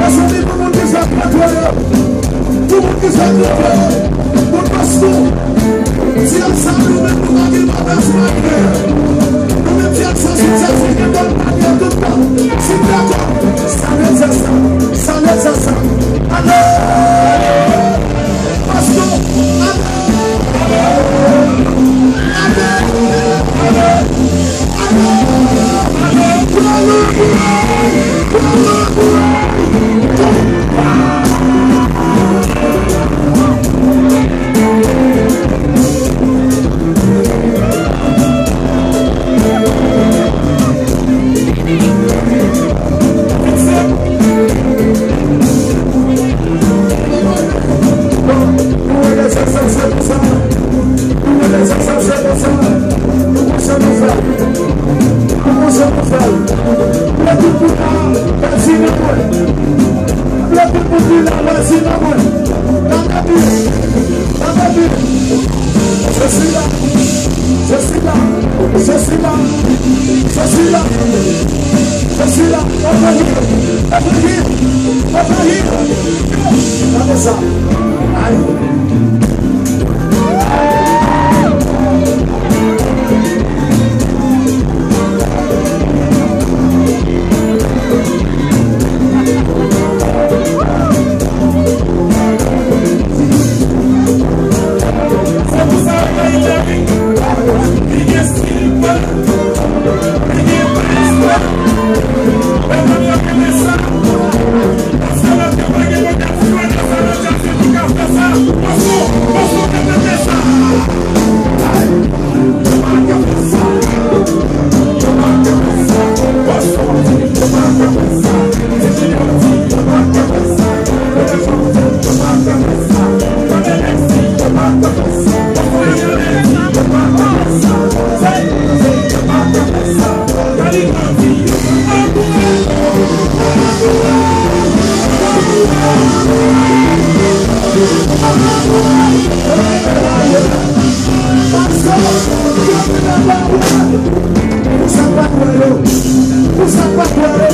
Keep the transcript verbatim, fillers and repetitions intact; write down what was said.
Mezanmi, pou moun ki fè pòtre yo, pou moun ki fè pòtre yo, pou pastè, si ansanm nou menm nou pa gen bagay sou lapriyè, nou menm fè ansanm sou Jezi, gen bon lapriyè tout tan. Si dakò, salye Jezi, salye Jezi. Amen. Pastè, amen. Amen. Amen. Pou mwen lè sa, sa se konsa. Pou mwen lè sa, sa se konsa. Pou mwen se konsa. Pou mwen se konsa. Lè tout moun la, pèdi nan mwen. Lè tout moun la, pèdi nan mwen. Nan lavi, nan lavi. Je suis là. Je suis là. Je suis là. Je suis là. Je suis là. Over here. Over here. Over here. Gade sa. Ay. Pou sa k pa kwè yo, pou sa k pa kwè yo,